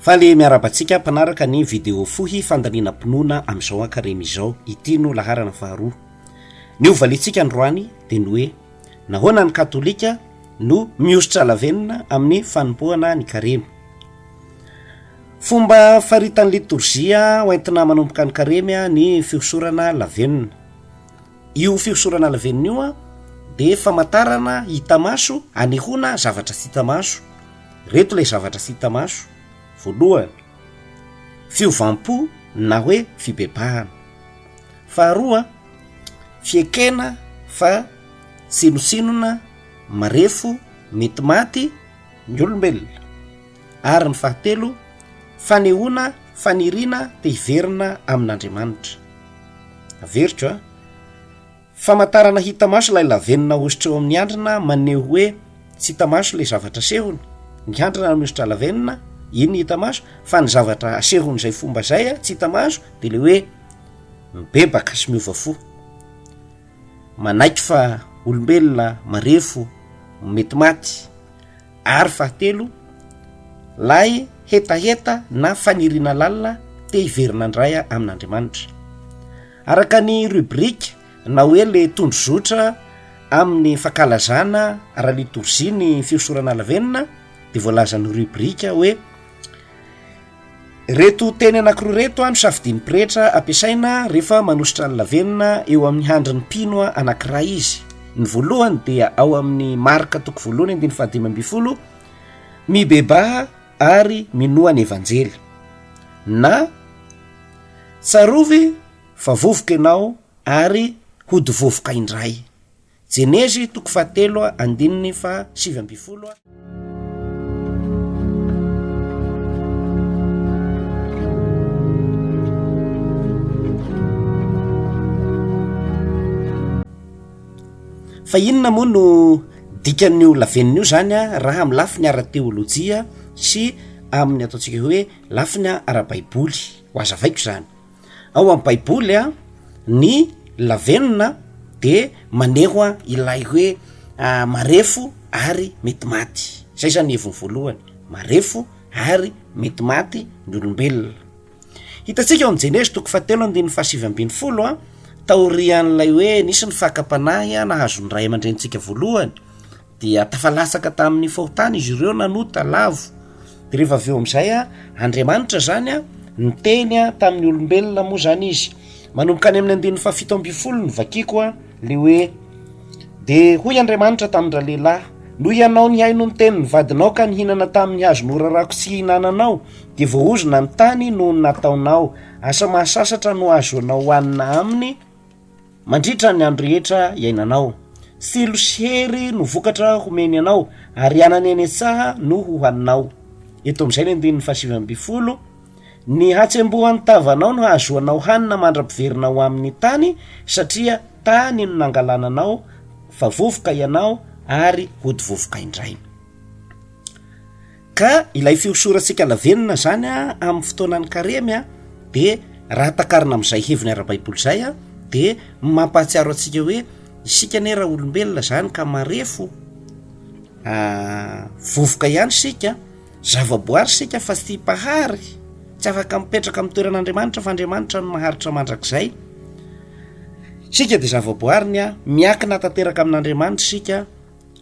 Faly miarahaba antsika mpanaraka ny video fohy fandalinam-pinoana amin'izao ankaremy izao. Ity no laharana faharoa. Ny ho valiantsika androany dia ny hoe, nahoana ny katolika no mihosotra lavenona amin'ny fanompoana ny karemy? Fomba faritan'ny litorzia hoentina manomboka ny karemy ny fihosorana lavenona. Io fihosorana lavenona io dia famantarana hita maso anehoana zavatra tsy hita maso. Ireto ilay zavatra tsy hita maso, voalohany, fiovam-po na hoe fibebahana. Faharoa, fiekena fa tsinontsinona, marefo, mety maty ny olombelona. Ary ny fahatelo, fanehoana faniriana te hiverina amin'Andriamanitra. Averiko a! Famantarana hita maso ilay lavenona ahosotra eo amin'ny handrina maneho hoe tsy hita maso ilay zavatra asehony. Ny handrina no mihosotra lavenona, iny hita maso, fa ny zavatra asehon'izay fomba izay tsy hita maso dia ilay hoe mibebaka sy miova fo. Manaiky fa olombelona marefo, mety maty. Ary fahatelo, lay hetaheta na faniriana lalina te hiverina indray amin'Andriamanitra. Araka ny rubrique na hoe le tondrozotra amin'ny fankalazana ara-litorjia ny fihosorana lavenona dia voalazan'ny rubrique hoe Reto teny anankiroa reto no safidian'ny pretra ampiasaina rehefa manosotra ny lavenona eo amin'ny handrin'ny mpino anankiray izy. Ny voalohany dia ao amin'ny Marka toko voalohany andininy fahadimy ambin'ny folo, Mibebaha ary minoa ny Evanjely. Na, Tsarovy fa vovoka ianao ary hody vovoka indray. Jenezy toko fahatelo andininy faha-19. Fa inona moa no dikan'io lavenona io zany raha amin'ny lafiny ara-teolojia sy amin'ny ataontsika hoe lafiny ara-baiboly? Ho azavaiko izany. Ao amin'ny baiboly a, ny lavenona de maneho ilay hoe marefo ary mety maty, zay zany ny heviny voalohany, marefo ary mety maty ny olombelona. Hitantsika ao amin'ny Jenezy toko fahatelo andininy fahasivy ambin'ny folo a, taorian'ilay hoe nisy ny fakam-panahy nahazo ny ray aman-drenintsika voalohany, Dia tafalatsaka tamin'ny fahotana izy ireo nanota, lavo. Dia rehefa avy eo amin'izay a, Andriamanitra zany a, niteny a tamin'ny olombelona moa zany izy. Manomboka any amin'ny andininy fahafito ambin'ny folo no vakiko a, le hoe, Dia hoy Andriamanitra tamin-dralehilahy, Noho ianao nihaino ny tenin'ny vadinao ka nihinana tamin'ny hazo norarako tsy hihinananao, dia voaozona ny tany noho ny nataonao. Asa mahasasatra no hahazoanao hohanina aminy, Mandritra ny andro rehetra iainanao. Tsilo sy hery no vokatra homeny anao, ary anana eny an-tsaha no hohaninao. Eto amin'izay ny andininy fahasivy ambin'ny folo, Ny hatsembohan'ny tavanao no hahazoanao hanina mandra-piverina ho amin'ny tany, satria tany no nangalana anao, fa vovoka ianao ary hody vovoka indray. Ka ilay fihosorantsika lavenona zany a amin'ny fotoanan'ny karemy a de raha takarina amin'izay heviny ara-baiboly izay a de mampahatsiaro antsika hoe isika anie raha olombelona zany ka marefo vovoka ihany isika, zavaboary isika fa tsy mpahary, tsy afaka mipetraka amin'ny toeran'Andriamanitra fa Andriamanitra no maharitra mandrakizay. Isika de zavaboariny a, miankina tanteraka amin'Andriamanitra isika.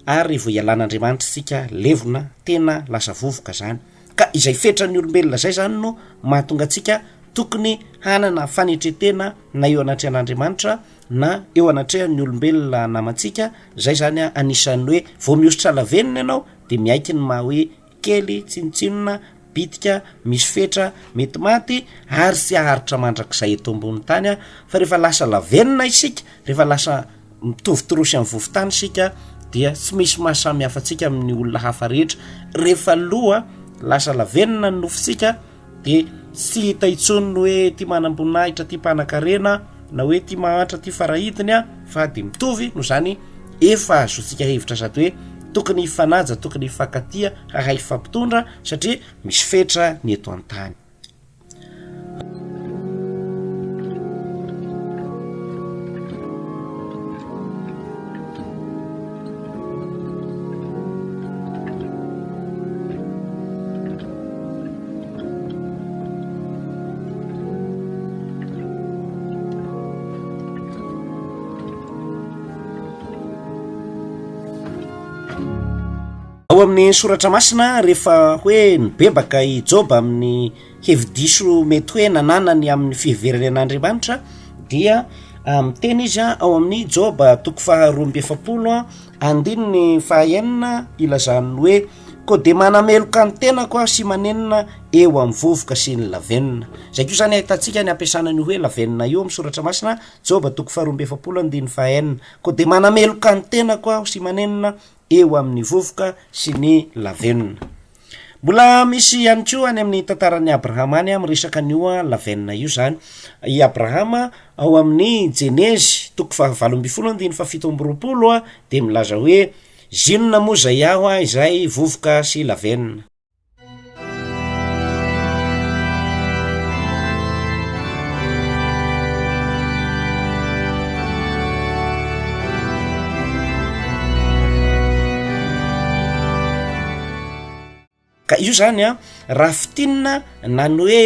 Ary vao ialan'Andriamanitra isika levona, tena lasa vovoka zany. Ka izay fetran'ny olombelona zay zany no mahatonga antsika tokony hanana fanetretena na eo anatrehan'Andriamanitra na eo anatrehan'ny olombelona namantsika, zay zany anisan'ny hoe vao mihosotra lavenona ianao de miaiky ny maha hoe kely, tsinontsinona, bitika, misy fetra, mety maty ary tsy haharitra mandrakizay eto ambony tany fa rehefa lasa lavenona isika, rehefa lasa mitovy torosy amin'ny vovon-tany isika dia tsy misy maha samy hafa antsika amin'ny olona hafa rehetra, rehefa loha lasa lavenona ny nofontsika de tsy hita intsony ny hoe ty manam-boninahitra ty mpanan-karena na hoe ty mahantra ty farahidiny a fa de mitovy noho izany efa azontsika hevitra sady hoe tokony hifanaja tokony hifankatia hahay hifampitondra satria misy fetra ny eto an-tany. amin'ny soratra masina rehefa hoe nibebaka i Joba amin'ny hevi-diso mety hoe nananany amin'ny fiheverany an'Andriamanitra dia miteny izy ao amin'ny Joba toko faharoa amby 40 andininy fahaenina ilazany hoe koa dia manameloka ny tenako aho sy manenina eo amin'ny vovoka sy ny lavenona. Izay koa izany ahitantsika ny ampiasana an'io hoe lavenona io amin'ny soratra masina, Joba toko faharoa amby 40 andininy fahaenina. Koa dia manameloka ny tenako aho sy manenina eo amin'ny vovoka sy ny lavenona. Mbola misy ihany koa any amin'ny tantaran'i Abrahama any miresaka an'io lavenona io izany. I Abrahama ao amin'ny Jenezy toko fahavalo ambin'ny folo andininy fahafito amby 20 dia milaza hoe zinona moa izay aho izay vovoka sy lavenona. Ka io zany an, raha fintinina na ny hoe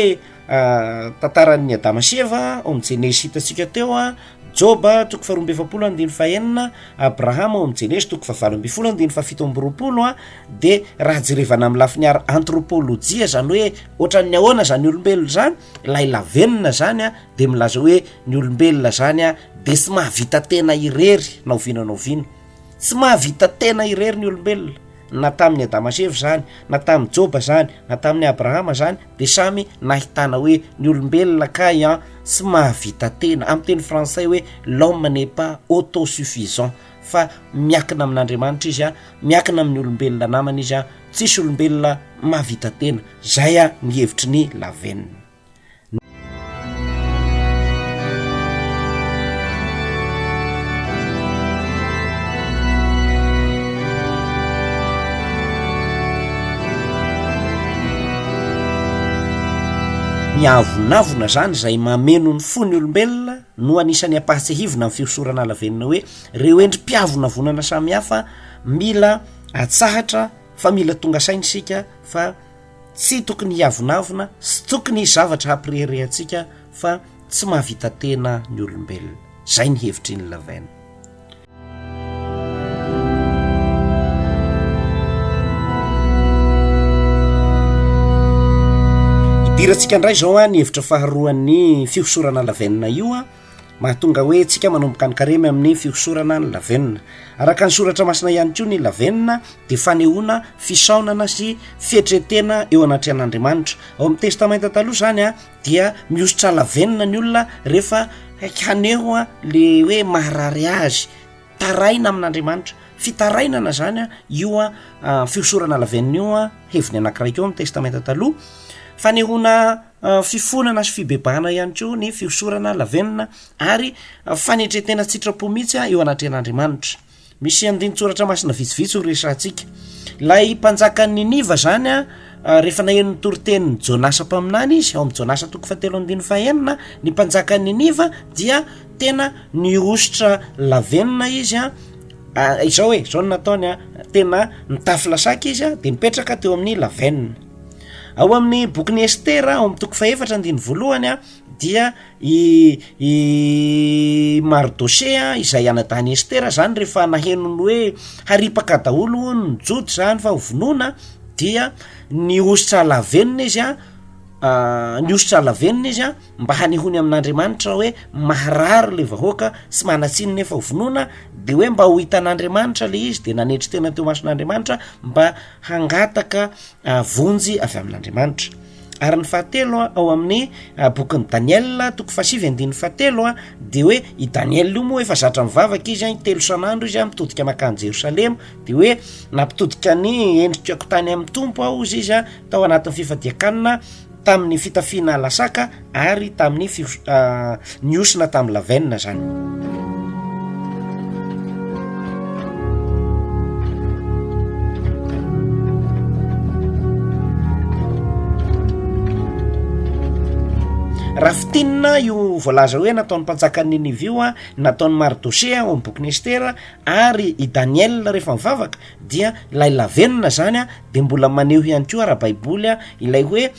tantaran'i Adama sy Eva ao amin'ny Jenezy hitantsika teo an, Joba toko faharoa amby 40 andininy fahenina, Abrahama ao amin'ny Jenezy toko fahavalo ambin'ny folo andininy fahafito amby 20 an, de raha jerevana amin'ny lafiny ara anthropolojia zany hoe ohatran'ny ahoana zany olombelona zany, ilay lavenona zany an de milaza hoe ny olombelona zany an de tsy mahavita tena irery na oviana na oviana, tsy mahavita tena irery ny olombelona. Na tamin'i Adama sy Eva izany, na tamin'i Joba izany, na tamin'i Abrahama izany, dia samy nahitana hoe ny olombelona kay an, tsy mahavita tena, amin'ny teny frantsay hoe l'homme n'est pas autosuffisant, fa miakina amin'Andriamanitra izy an, miakina amin'ny olombelona namany izy an, tsisy olombelona mahavita tena, zay an ny hevitry ny lavenona. Ny avonavona zany izay mameno ny fon'ny olombelona no anisan'ny ampahatsiahivina ny fihosorana lavenona hoe reo endri-piavonavonana samihafa mila atsahatra fa mila tonga saina isika fa Tsy tokony hiavonavona sy tokony hisy zavatra hampirehareha antsika fa tsy mahavita tena ny olombelona. Izay ny hevitr'i Ny Laven. Idirantsika indray izao ny hevitra faharoan'ny fihosorana lavenona io. Mahatonga hoe tsika manomboka ny karemy amin'ny fihosorana ny lavenona. Araka ny soratra masina ihany koa ny lavenona dia fanehoana fisaonana sy fietretena eo anatrehan'Andriamanitra. Ao amin'ny Testamenta Taloha izany a dia mihosotra lavenona ny olona rehefa haneho le hoe maharary azy, taraina amin'Andriamanitra. Fitarainana izany a io a fihosorana lavenona io a, heviny anankiray koa ao amin'ny Testamenta Taloha. Fanehoana Fifonana sy fibebahana ihany koa ny fihosorana lavenona ary fanetren-tena an-tsitrapo mihitsy eo anatrehan'Andriamanitra. Misy andinin-tsoratra masina vitsivitsy ho resahantsika. Ilay mpanjakan'i Niniva izany a, rehefa naheno ny toritenin'i Jonasa mpaminany izy, ao amin'ny Jonasa toko fahatelo andininy fahenina, ny mpanjakan'i Niniva dia tena nihosotra lavenona izy a, izao e, izao no nataony a, tena nitafy lasaka izy a, de nipetraka teo amin'ny lavenona. Ao amin'ny bokin'i Estera, ao amin'ny toko fahefatra andininy voalohany a, dia i i Mardosea izay anadahin'i Estera zany rehefa naheno ny hoe haripaka daholo hono ny Jody zany fa ho vonoina dia nihosotra lavenona izy a, nihosotra lavenona izy a mba hanehoany amin'Andriamanitra hoe maharary le vahoaka sy manan-tsiny nefa ho vonoina, de hoe mba ho hitan'Andriamanitra le izy de nanetry tena teo imason'Andriamanitra mba hangataka vonjy avy amin'Andriamanitra. Ary ny fahatelo ao amin'ny bokin'i Daniela toko fahasivy andininy fahatelo de hoe i Daniela io moa efa zatra mivavaka izy a, intelo isan'andro izy a mitodika mankany Jerosalema, de hoe nampitodika ny endrikako tany amin'ny Tompo aho hozy izy a tao anatin'ny fifadian-kanina tamin'ny fitafiana lasaka ary tamin'ny fihos- nihosina tamin'ny lavenona zany. Raha fintinina io voalaza hoe nataon'ny mpanjakan'i Ninive io a, nataon'i Mardosea ao amin'ny bokin'i Estera ary i Daniela rehefa mivavaka dia ilay lavenona zany a de mbola maneho ihany koa ara-baiboly a ilay hoe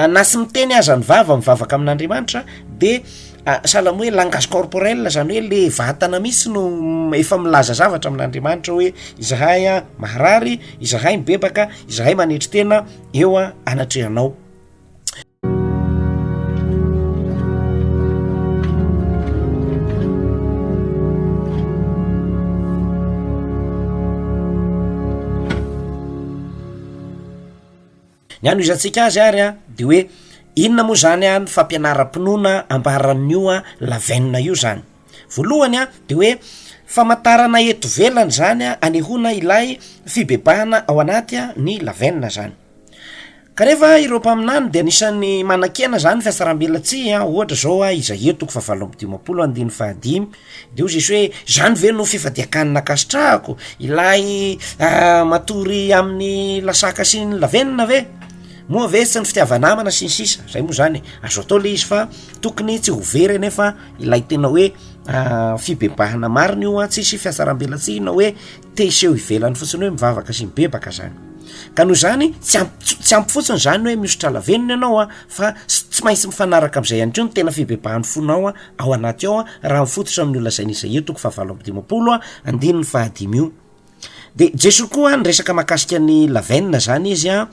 na tsy miteny aza ny vava mivavaka amin'Andriamanitra de. Sahala amin'ny hoe langage corporel, zany hoe le vatana mihitsy no efa milaza zavatra amin'Andriamanitra hoe izahay a maharary, izahay mibebaka, izahay manetry tena eo anatrehanao. Ny hanohizantsika azy ary a de hoe inona moa zany a ny fampianaram-pinoana ambaran'io a lavenona io zany? Voalohany a de hoe famantarana eto ivelany zany a anehoana ilay fibebahana ao anaty a ny lavenona zany. Kanefa ireo mpaminany dia anisan'ny manan-kena zany fihatsarambelatsihy a, ohatra zao a Izaia toko fahavalo amby dimampolo andininy fahadimy de hoy Jesoa hoe zany ve no fifadian-kanina ankasitrahako, ilay matory amin'ny lasaka sy ny lavenona ve? Moa ve tsy ny fitiava-namana sy ny sisa, zay moa zany e, azo atao le izy fa tokony tsy ho very anefa ilay tena hoe fibebahana marina io a, tsisy fihatsarambelatsihy na hoe te hiseho ivelany fotsiny hoe mivavaka sy mibebaka zany. Ka noho izany tsy ampy tsy ampy fotsiny zany hoe mihosotra lavenona ianao a, fa tsy maintsy mifanaraka am'izay ihany koa ny tena fibebahan'ny fonao a ao anaty ao a, raha mifototra amin'io lazain'i Izaia toko fahavalo amby dimampolo a andininy fahadimy io. De Jesoa koa niresaka mahakasika ny lavenona zany izy a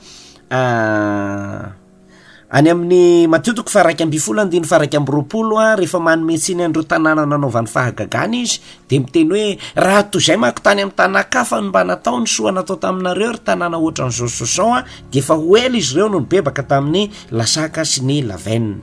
Any amin'ny Matio toko faha-iraika ambin'ny folo andininy faha-iraika amby roapolo a, rehefa manome tsiny an'ireo tanàna nanaovany fahagagana izy, dia miteny hoe, raha toy izay manko tany amin'ny tanàn-kafa no mba natao ny soa natao taminareo ry tanàna ohatran'izao sy izao a, dia efa ho ela izy ireo no nibebaka tamin'ny lasaka sy ny lavenona.